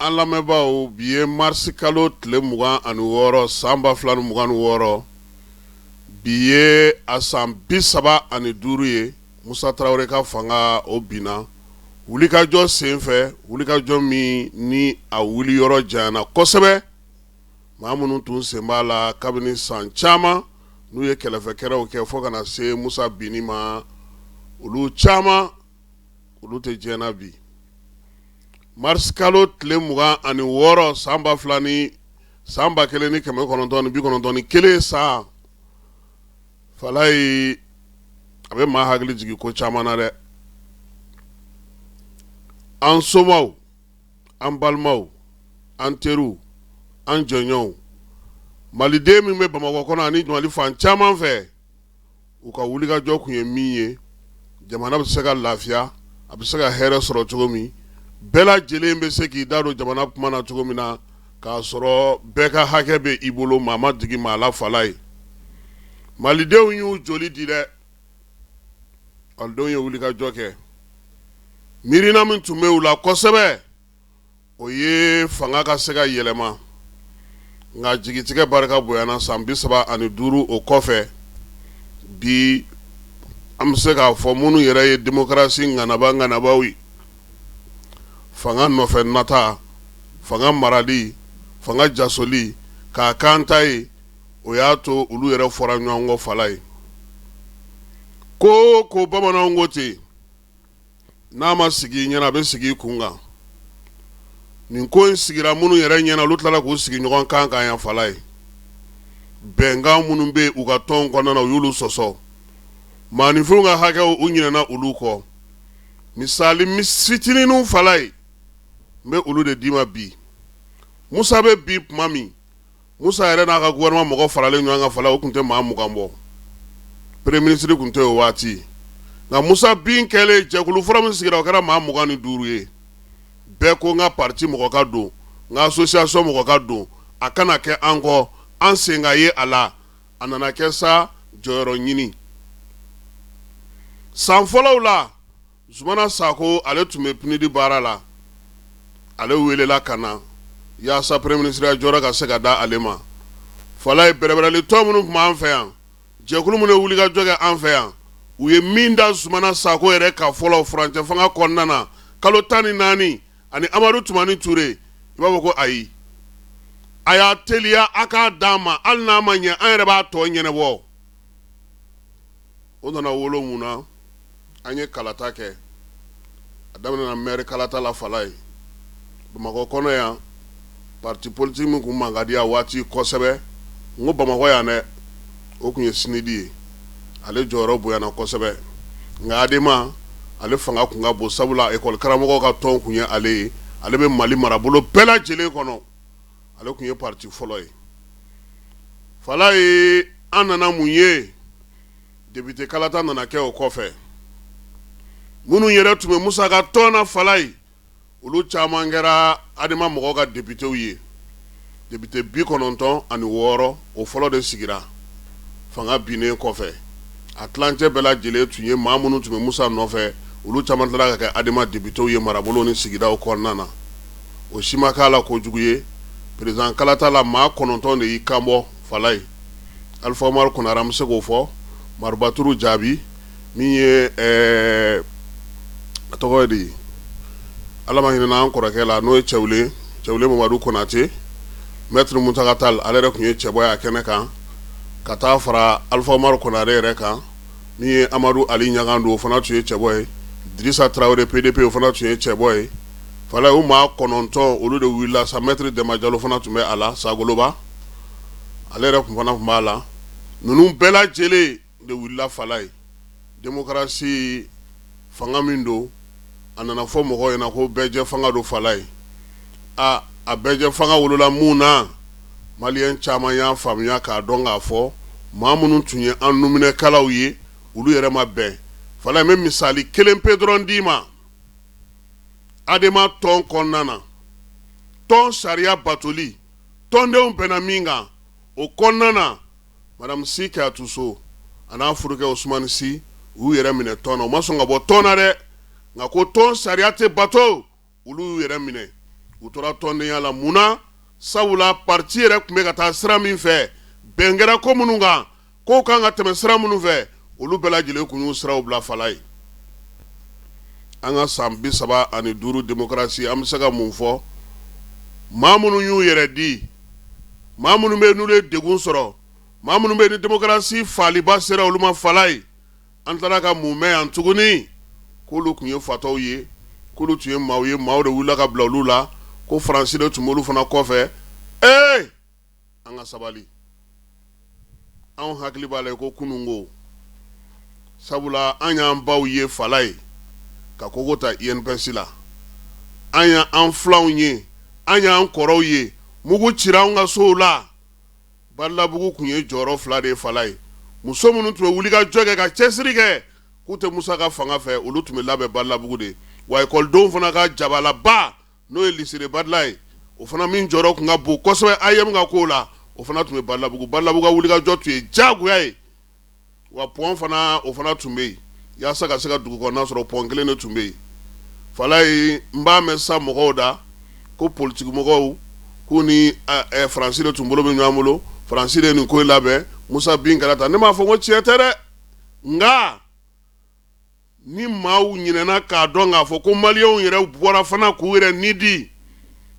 An lamɛnbaaw, bi ye marisi kalo tile 26 san 2026. Bi ye a san 35 ye Musa Tarawele ka fanga o binna wulikajɔ senfɛ, wulikajɔ min ni a wuli yɔrɔ janyana kosɛbɛ. Maa minnu tun sen b'a la kabini san caman, n'u ye kɛlɛfɛkɛrɛw kɛ fo ka na se Musa binni ma, olu caman olu tɛ diɲɛ na bi. Marisi kalo tile 26 san ba fila ni san 1991 san, Falayi, a bɛ maa hakili jigin ko caman na dɛ. An somaw, an balimaw, an teriw, an jɔɲɔgɔnw, maliden min bɛ Bamakɔ kɔnɔ ani Mali fan caman fɛ, u ka wulikajɔ tun ye min ye, jamana bɛ se ka lafiya, a bɛ se ka hɛrɛ sɔrɔ cogo min, bɛɛ lajɛlen bɛ se k'i da don jamana kuma na cogo min na, k'a sɔrɔ bɛɛ ka hakɛ bɛ i bolo, maa ma digi maa la. Falayi, malidenw y'u joli di dɛ. Malidenw ye wulikajɔ kɛ. Miirina min tun bɛ u la kosɛbɛ, o ye fanga ka se ka yɛlɛma. Nka jigitigɛ barika bonyana san 35 o kɔfɛ. Bi an bɛ se k'a fɔ, minnu yɛrɛ ye démocratie ŋanaba ŋanabaw ye, fanga nɔfɛ nata, fanga marali, fanga jasoli k'a k'an ta ye, o y'a to olu yɛrɛ fɔra ɲɔgɔn kɔ. Falayi, ko ko bamananw ko ten, n'a ma sigi i ɲɛna, a bɛ sigi i kun kan. Nin ko in sigira minnu yɛrɛ ɲɛna, olu tilala k'u sigi ɲɔgɔn kan kan yan. Falayi, bɛnkan minnu bɛ u ka tɔn kɔnɔna na, u y'olu sɔsɔ. Maaninfinw ka hakɛw, u ɲinɛna olu kɔ. Misali fitininw, Falayi, n bɛ olu de d'i ma bi. Musa bɛ bin tuma min, Musa yɛrɛ n'a ka gouvernement mɔgɔ faralen ɲɔgɔn kan, Falayi, o tun tɛ maa 20 bɔ. Premier ministre tun tɛ o waati. Nka Musa bin kɛlen, jɛkulu fɔlɔ min sigira, o kɛra maa 25 ye. Bɛɛ ko n ka parti mɔgɔ ka don, n ka association mɔgɔ ka don, a kana kɛ an kɔ, an sen ka ye a la. A nana kɛ sa jɔyɔrɔ ɲini. San fɔlɔw la, Zumana Sako, ale tun bɛ PNUD baara la, ale welela ka na yaasa premier ministre ya jɔyɔrɔ ka se ka da ale ma. Falayi, bɛrɛbɛrɛli tɔn minnu tun b'an fɛ yan, jɛkulu minnu ye wulikajɔ kɛ an fɛ yan, u ye min da Zumana Sako yɛrɛ kan fɔlɔ furancɛ fanga kɔnɔna na, kalo 14, ani Amadu Tumani Ture, i b'a fɔ ko ayi, a y'a teliya a k'a d'an ma, hali n'a ma ɲɛ, an yɛrɛ b'a tɔ ɲɛnabɔ. O nana wolo mun na? An ye kalata kɛ. A daminɛna maire kalata la. Falayi, Bamakɔ kɔnɔ yan, parti politique min tun man ka di a waati kosɛbɛ, n ko Bamakɔ yan dɛ, o tun ye SNUD ye. Ale jɔyɔrɔ bonyana kosɛbɛ. Nka ADEMA, ale fanga tun ka bon, sabula école karamɔgɔw ka tɔn tun ye ale ye. Ale bɛ Mali marabolo bɛɛ lajɛlen kɔnɔ. Ale tun ye parti fɔlɔ ye. Falayi, an nana mun ye? Député kalata nana kɛ o kɔfɛ. Minnu yɛrɛ tun bɛ Musa ka tɔn na, Falayi, olu caman kɛra ADEMA mɔgɔw ka députéw ye. Député 96, o fɔlɔ de sigira fanga binnen kɔfɛ. A tilancɛ bɛɛ lajɛlen tun ye maa minnu tun bɛ Musa nɔfɛ, olu caman tilala ka kɛ ADEMA députéw ye marabolo ni sigidaw kɔnɔna na. O si ma k'a la kojugu ye. Président kalata la, maa 9 de y'i kanbɔ. Falayi, Alifa Umaru Konare, an bɛ se k'o fɔ, Maribaturu Jaabi, min ye a tɔgɔ ye di, Ala ma hinɛna an kɔrɔkɛ la, n'o ye Cɛwule, Cɛwule Mamadu Konate, Maître Muntaka Tall, ale yɛrɛ tun ye cɛbɔ ye a kɛnɛ kan, ka taa fara Alifa Umaru Konare yɛrɛ kan. Min ye Amadu Ali Ɲagando, o fana tun ye cɛbɔ ye. Dirisa Tarawele, PDP, o fana tun ye cɛbɔ ye. Falayi, o maa 9, olu de wulila sa. Maître Dɛnba Jalo fana tun bɛ a la, Sagoloba, ale yɛrɛ tun fana tun b'a la. Ninnu bɛɛ lajɛlen de wulila. Falayi, démocratie fanga min don, a nana fɔ mɔgɔw ɲɛna ko bɛɛjɛ fanga don. Falayi, a bɛɛjɛ fanga wolola mun na? Maliyɛn caman y'a faamuya k'a dɔn k'a fɔ maa minnu tun ye an numinɛkalaw ye, olu yɛrɛ ma bɛn. Falayi, n bɛ misali kelen pe dɔrɔn d'i ma. ADEMA tɔn kɔnɔna na, tɔn sariya batoli, tɔndenw bɛnna min kan o kɔnɔna na, Madame Si Kayatu So a n'a furukɛ Usumani Si, u y'u yɛrɛ minɛ tɔn na. U ma sɔn ka bɔ tɔn na dɛ, nka ko tɔn sariya tɛ bato, olu y'u yɛrɛ minɛ. U tora tɔndenya la. Mun na? Sabula parti yɛrɛ tun bɛ ka taa sira min fɛ, bɛn kɛra ko minnu kan, kow kan ka tɛmɛ sira minnu fɛ, olu bɛɛ lajɛlen tun y'u siraw bila fala ye. An ka san 35 démocratie, an bɛ se ka mun fɔ? Maa minnu y'u yɛrɛ di, maa minnu bɛ n'olu ye degun sɔrɔ, maa minnu bɛ ni démocratie faaliba sera olu ma fala ye, an taara ka mun mɛn yan tuguni? K'olu tun ye fatɔw ye, k'olu tun ye maaw ye, maaw de wulila ka bila olu la, ko Faransi de tun b'olu fana kɔfɛ. Ee, an ka sabali, anw hakili b'a la ko kununko, sabula an y'an baw ye fala ye ka kogo ta INPS la, an y'an filanw ye, an y'an kɔrɔw ye, mugu cira an ka sow la. Badalabugu tun ye jɔyɔrɔ fila de ye fala ye. Muso minnu tun bɛ wuli ka jɔ kɛ, ka cɛsiri kɛ k'u tɛ Musa ka fanga fɛ, olu tun bɛ labɛn Badalabugu de. Wa ekɔlidenw fana ka jabalaba, n'o ye lycée de Badala ye, o fana min jɔyɔrɔ tun ka bon kosɛbɛ AEEM ka kow la, o fana tun bɛ Badalabugu. Badalabugu ka wulikajɔ tun ye diyagoya ye. Wa pont fana, o fana tun bɛ yen yaasa ka se ka dugu kɔnɔna sɔrɔ, pont kelen de tun bɛ yen fala ye. N b'a mɛn sa mɔgɔw da ko politikimɔgɔw k'u ni Faransi de tun bolo bɛ ɲɔgɔn bolo, Faransi de ye nin ko in labɛn, Musa bin kɛra tan. Ne m'a fɔ ko tiɲɛ tɛ dɛ, nka ni maaw ɲinɛna k'a dɔn k'a fɔ ko maliyɛnw yɛrɛ bɔra fana k'u yɛrɛ ni di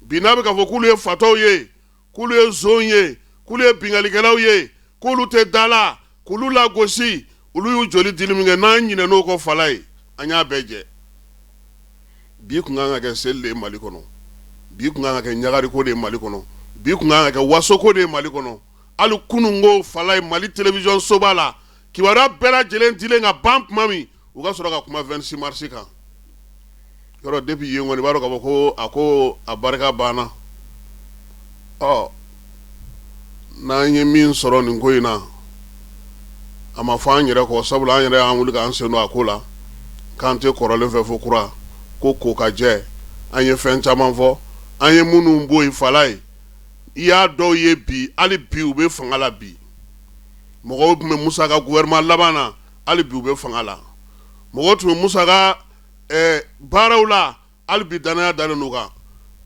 bi, n'a bɛ k'a fɔ k'olu ye fatɔw ye, k'olu ye zonw ye, k'olu ye binkannikɛlaw ye, k'olu tɛ da la, k'olu lagosi, olu y'u joli dili min kɛ, n'an ɲinɛn'o kɔ fala ye, an y'a bɛɛ jɛ. Bi tun kan ka kɛ seli de ye Mali kɔnɔ, bi tun kan ka kɛ ɲagariko de ye Mali kɔnɔ, bi tun kan ka kɛ wasoko de ye Mali kɔnɔ. Hali kununko fala ye, Mali télévision soba la, kibaruya bɛɛ lajɛlen dilen ka ban tuma min, u ka sɔrɔ ka kuma 26 mars kan. Yɔrɔ depuis yen kɔni, i b'a dɔn k'a fɔ ko a ko a barika banna. Ɔ, n'an ye min sɔrɔ nin ko in na, a ma fɔ an yɛrɛ kɔ, sabula an yɛrɛ y'an wuli k'an sen don a ko la, k'an tɛ kɔrɔlen fɛ fo kura, ko ko ka jɛ. An ye fɛn caman fɔ, an ye minnu bɔ yen fala ye, i y'a dɔw ye bi, hali bi u bɛ fanga la. Bi mɔgɔw tun bɛ Musa ka gouvernement laban na, hali bi u bɛ fanga la. Mɔgɔw tun bɛ Musa ka baaraw la, hali bi danaya dalen don kan.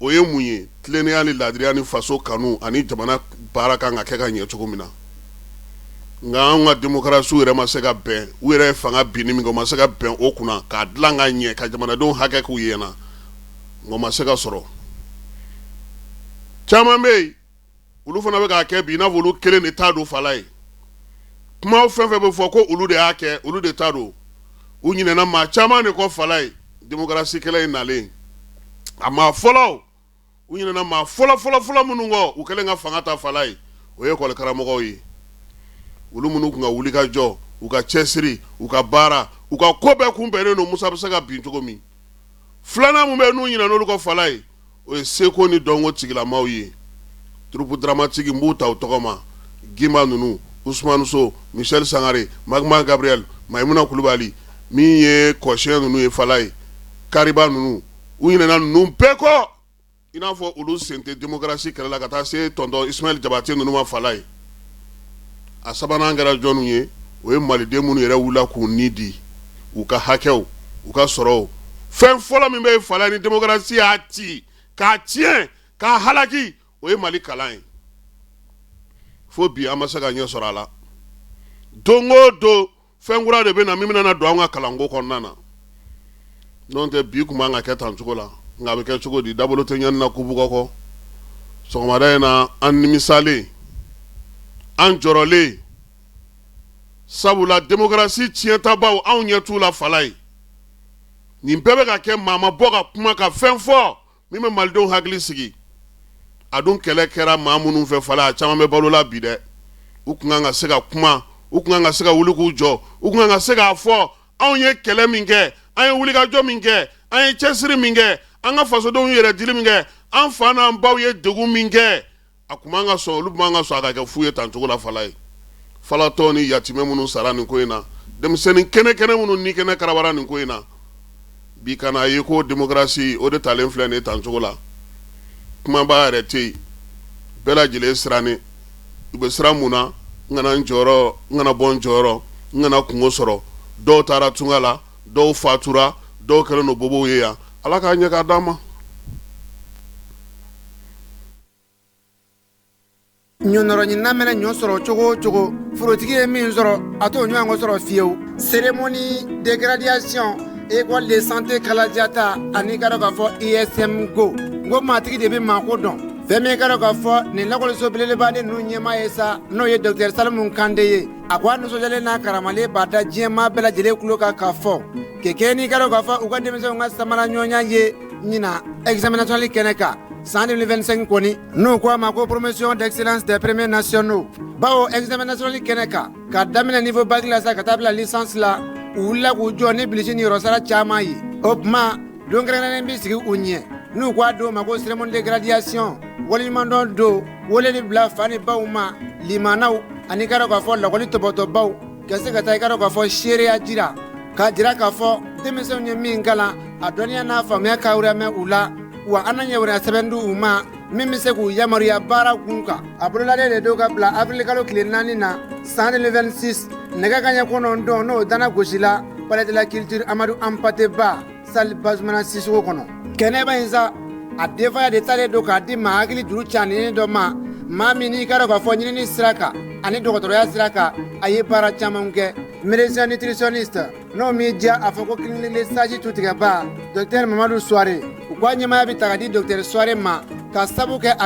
O ye mun ye? Tilennenya ni laadiriya ni faso kanu ani jamana baara kan ka kɛ ka ɲɛ cogo min na. Nka anw ka démocratie yɛrɛ ma se ka bɛn. U yɛrɛ ye fanga binni min kɛ, u ma se ka bɛn o kunna k'a dilan ka ɲɛ, ka jamanadenw hakɛ k'u ɲɛna, nka o ma se ka sɔrɔ. Caman bɛ yen, olu fana bɛ k'a kɛ bi i n'a fɔ olu kelen de ta don fala ye. Kuma fɛn fɛn bɛ fɔ ko olu de y'a kɛ, olu de ta don, u ɲinɛna maa caman de kɔ fala ye. Démocratie kɛlɛ in nalen, a maa fɔlɔ, u ɲinɛna maa fɔlɔ fɔlɔ fɔlɔ minnu kɔ u kɛlen ka fanga ta fala ye, o ye ekɔli karamɔgɔw ye. Olu minnu tun ka wuli ka jɔ, u ka cɛsiri, u ka baara, u ka ko bɛɛ kun bɛnnen don Musa bɛ se ka bin cogo min. Filanan min bɛ n'u ɲinɛna olu kɔ fala ye, o ye seko ni dɔnko tigilamaw ye. Troupe dramatique, n b'u ta u tɔgɔ ma, Gimba ninnu, Usumani So, Michel Sangare, Magma Gabriel, Mayimuna Kulubali, min ye kɔsiyɛn ninnu ye fala ye, Kariba ninnu, u ɲinɛna ninnu bɛɛ kɔ i n'a fɔ olu sen tɛ démocratie kɛlɛ la, ka taa se tonton Ismaël Jabate ninnu ma fala ye. A sabanan kɛra jɔnw ye? O ye maliden minnu yɛrɛ wulila k'u ni di u ka hakɛw, u ka sɔrɔw. Fɛn fɔlɔ min bɛ fala ni démocratie y'a ci k'a tiɲɛ, k'a halaki, o ye Mali kalan ye. Fo bi an ma se ka ɲɛ sɔrɔ a la. Don o don, fɛn kura de bɛ na min bɛna don an ka kalanko kɔnɔna na. N'o tɛ, bi tun man ka kɛ tan cogo la, nka a bɛ kɛ cogo di? Dabolo tɛ ɲani na kubugɔ kɔ. Sɔgɔmada in na, an nimisalen, an jɔrɔlen, sabula démocratie tiɲɛtabaw, anw ɲɛ t'u la fala ye. Nin bɛɛ bɛ ka kɛ, maa ma bɔ ka kuma ka fɛn fɔ min bɛ malidenw hakili sigi. A dun kɛlɛ kɛra maa minnu fɛ fala, a caman bɛ balo la bi dɛ. U tun kan ka se ka kuma, u tun kan ka se ka wuli k'u jɔ, u tun kan ka se k'a fɔ: anw ye kɛlɛ min kɛ, an ye wulikajɔ min kɛ, an ye cɛsiri min kɛ, an ka fasodenw yɛrɛ dili min kɛ, an fa n'an baw ye degun min kɛ, a tun man ka sɔn, olu man ka sɔn a ka kɛ fu ye tan cogo la fala ye. Falatɔ ni yatimɛ minnu sara nin ko in na, denmisɛnnin kɛnɛ kɛnɛ minnu ni kɛnɛ karabara nin ko in na, bi ka n'a ye ko démocratie o de talen filɛ nin tan cogo la, kumaba yɛrɛ tɛ yen, bɛɛ lajɛlen sirannen. U bɛ siran mun na? N kana n jɔyɔrɔ, n kana bɔ n jɔyɔrɔ, n kana kungo sɔrɔ. Dɔw taara tunga la, dɔw fatura, dɔw kɛlen don bobow ye yan. Ala k'a ɲɛ k'a d'an ma. Ɲɔnɔrɔɲinina mana ɲɔ sɔrɔ cogo o cogo, forotigi ye min sɔrɔ, a t'o ɲɔgɔn sɔrɔ fiyewu. Cérémonie de graduation, école de santé Kalajata ani ka dɔn k'a fɔ ISM go n ko maatigi de bɛ maako dɔn. Fɛn min ka dɔn k'a fɔ nin lakɔliso belebeleba ninnu ɲɛmaa ye sa, n'o ye docteur Salimu Kante ye, a ko a nisɔndiyalen n'a karamalen b'a da diɲɛmaa bɛɛ lajɛlen tulo kan k'a fɔ kɛ n'i ka dɔn k'a fɔ u ka denmisɛnw ka samara ɲɔgɔnya ye ɲinan examen national kɛnɛ kan san 2025 kɔni, n'u ko a ma ko promotion d'excellence des premiers nationaux, bawo examen national kɛnɛ kan, ka daminɛ niveau bac la sa ka taa bila licence la, u wulila k'u jɔ ni bilisi ni yɔrɔsara caman ye. O tuma, don kɛrɛnkɛrɛnnen bɛ sigi u ɲɛ, n'u ko a don ma ko cérémonie de graduation, waleɲumandɔn don, weleli bila fa ni baw ma, limanaw ani ka dɔn k'a fɔ lakɔli tɔbɔtɔbaw ka se ka taa i ka dɔn k'a fɔ seereya jira, k'a jira k'a fɔ denmisɛnw ye min kalan, a dɔnniya n'a faamuya ka mɛn u la. Wa an na ɲɛwɛrɛ sɛbɛn di u ma min bɛ se k'u yamaruya baara kun kan. A bololalen de don ka bila avril kalo tile 4 na san 2026, nɛgɛ kanɲɛ 9, n'o dana gosi la, palais de la culture Amadu Anpate Ba, salle Bazumana Sisoko kɔnɔ. Kɛnɛba in sa, a denfaya de talen don k'a di maa hakili juru caninen dɔ ma, maa min n'i ka dɔn k'a fɔ ɲinini sira kan ani dɔgɔtɔrɔya sira kan, a ye baara caman kɛ, médecin nutritionniste, n'o m'i diya a fɔ ko clinique sage tutigɛba, docteur Mamadu Suware. U ka ɲɛmaaya bɛ ta ka di docteur Suware ma ka sabu kɛ a